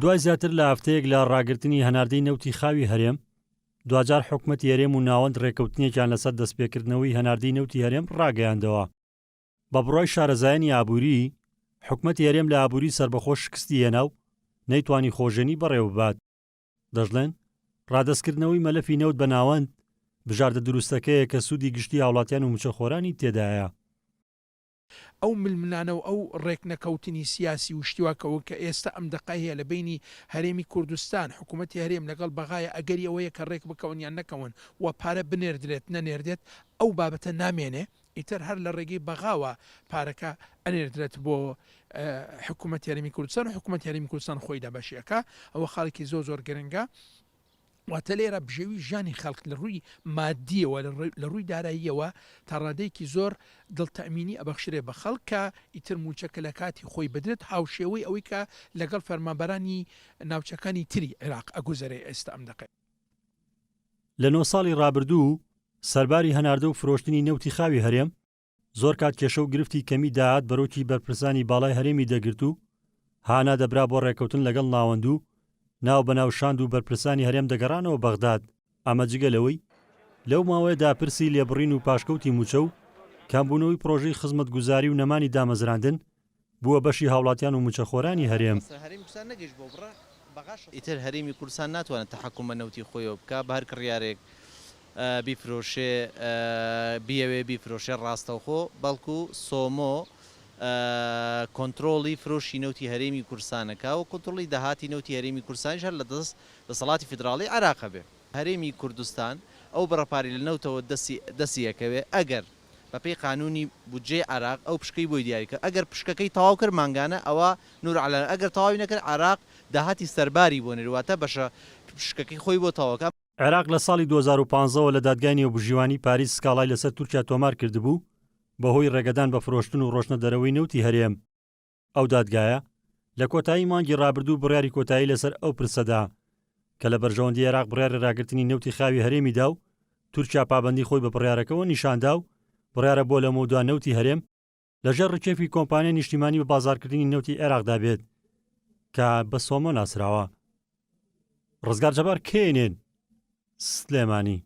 دوای زیاتر لە هەفتەیەک لە ڕاگرتنی هەناردەی نەوتی خاوی هەرێم، دواجار حکومەتی هەرێم و ناوەند ڕێککەوتنێکیان لەسەر دەستپێکردنەوەی هەناردەی نەوتی هەرێم ڕاگەیاندەوە. بە بڕوای شارەزایانی ئابووری، حکومەتی هەرێم لە ئابووری سەربەخۆ شکستی هێنا و نەیتوانی خۆژێنی بەڕێوەببات. دەشڵێن، ڕادەستکردنەوەی مەلەفی نەوت بە ناوەند، بژاردە دروستەکەیە کە سوودی گشتی هاوڵاتیان و مووچەخۆرانی تێدایە. ئەو ململانە و ئەو ڕێکنەکەوتنی سیاسی و شتی وا کە کە ئێستا ئەم دەقە هەیە لە بەینی هەرێمی کوردستان، حکوومەتی هەرێم لەگەڵ بەغایە ئەگەری ئەوەیە کە ڕێک بکەون یان نەکەون و پارە بنێردرێت نەنێردێت ئەو بابەتە نامێنێ ئیتر هەر لە ڕێگەی بەغاوە پارەکە ئەنێردرێت بۆ حکوومەتی هەرێمی کوردستان و حکوومەتی هەرێمی کوردستان خۆی دابەشی ئەکا ئەوە خاڵێکی زۆر زۆر گرنگە. واتە لێرە بژێوی ژیانی خەڵک لە ڕووی مادییەوە، لە ڕووی داراییەوە تا ڕادەیەکی زۆر دڵ تەئمینی ئەبەخشرێ بە خەڵک کە ئیتر مووچەکە لە کاتی خۆی بدرێت هاوشێوەی ئەوەی کە لەگەڵ فەرمانبەرانی ناوچەکانی تری عێراق ئەگوزەرێ ئێستا ئەم دەقەیە. لە نۆ ساڵی ڕابردوو سەرباری هەناردە و فرۆشتنی نەوتی خاوی هەرێم، زۆر کات کێشە و گرفتی کەمی داهات بەرۆکی بەرپرسانی باڵای هەرێمی دەگرت و هانا دەبرا بۆ ڕێکەوتن لەگەڵ ناوەند و ناو بەناو شاند و بەرپرسانی هەرێم دەگەڕانەوە بەغداد، ئەمە جگە لەوەی لەو ماوەیەدا پرسی لێبڕین و پاشکەوتی مووچە و کەمبوونەوەی پڕۆژەی خزمەتگوزاری و نەمانی دامەزراندن بووە بەشی هاوڵاتیان و مووچەخۆرانی هەرێم. ئیتر هەرێمی کوردستان ناتوانێت تەحەکوم بە نەوتی خۆیەوە بکا، بە هەر کڕیارێک بیفرۆشێ بیەوێ بیفرۆشێ ڕاستەوخۆ، بەڵکو سۆمۆ کۆنترۆڵی فرۆشی نەوتی هەرێمی کوردستان ئەکا و کۆنترۆڵی داهاتی نەوتی هەرێمی کوردستانیش هەر لە دەست دەسەڵاتی فیدراڵی عێراق ئەبێ. هەرێمی کوردستان ئەو بڕە پارەی لە نەوتەوە دەستی ئەکەوێ ئەگەر بەپێی قانوونی بودجەی عێراق ئەو پشکەی بۆی دیاری کرد، ئەگەر پشکەکەی تەواو کرد مانگانە ئەوا نور عەلا ئەگەر تەواوی نەکرد عێراق داهاتی سەرباری بۆ نێرێ واتە بەشە پشکەکەی خۆی بۆ تەواو کە. عێراق لە ساڵی 2015 وە لە دادگای نێوبژیوانی پاریس سکاڵای لەسەر تورکیا تۆمار کردبوو بەهۆی ڕێگەدان بە فرۆشتن و ڕۆشتنە دەرەوەی نەوتی هەرێم. ئەو دادگایە لە کۆتایی مانگی ڕابردوو بڕیاری کۆتایی لەسەر ئەو پرسە دا کە لە بەرژەوەندی عێراق بڕیاری ڕاگرتنی نەوتی خاوی هەرێمی دا و تورکیا پابەندی خۆی بە بڕیارەکەوە نیشاندا و بڕیارە بۆ لەمەودوا نەوتی هەرێم لەژێر ڕکێفی کۆمپانیای نیشتیمانی بە بازاڕکردنی نەوتی عێراقدا بێت کە بە سۆمۆ ناسراوە. ڕزگار جەبار، کێنێن، سلێمانی.